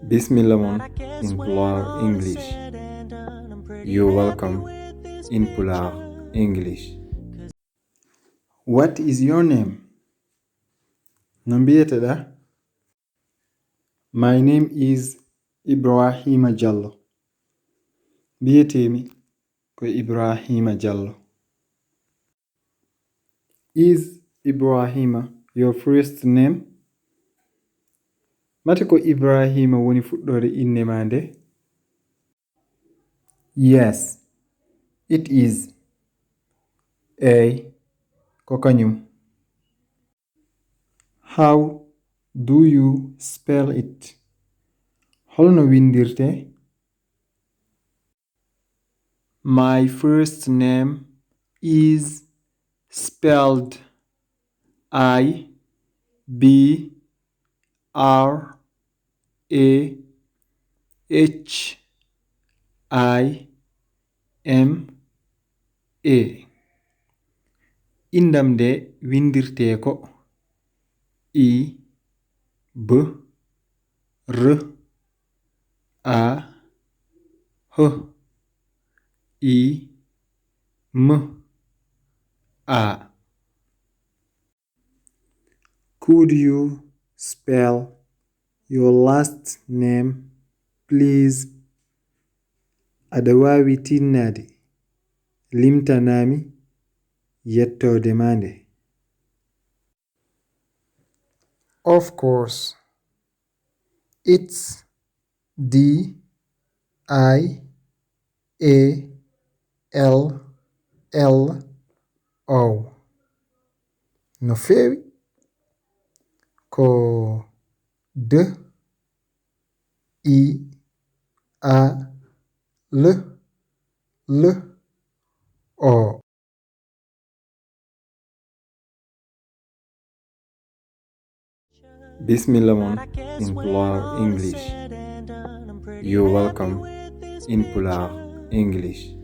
Bismillah mon in Pulaar English. You're welcome in Pulaar English. What is your name? No mbiyeteɗa? My name is Ibrahima Jallo. Mbiyetemi ko Ibrahima Jallo. Is Ibrahima your first name? Mate ko Ibrahima woni fuɗɗore inne ma nde? Yes, it is. Ko kanyum. How do you spell it? Holno windirte? My first name is spelled Ibrahima. Indam nde windirte ko Ibrahima. Could you spell your last name, please? Adawawi tinnade limtanami yettode mande. Of course. It's Diallo. No fewi ko Diallo. Bismillah mon in Pulaar English. You're welcome in Pulaar English.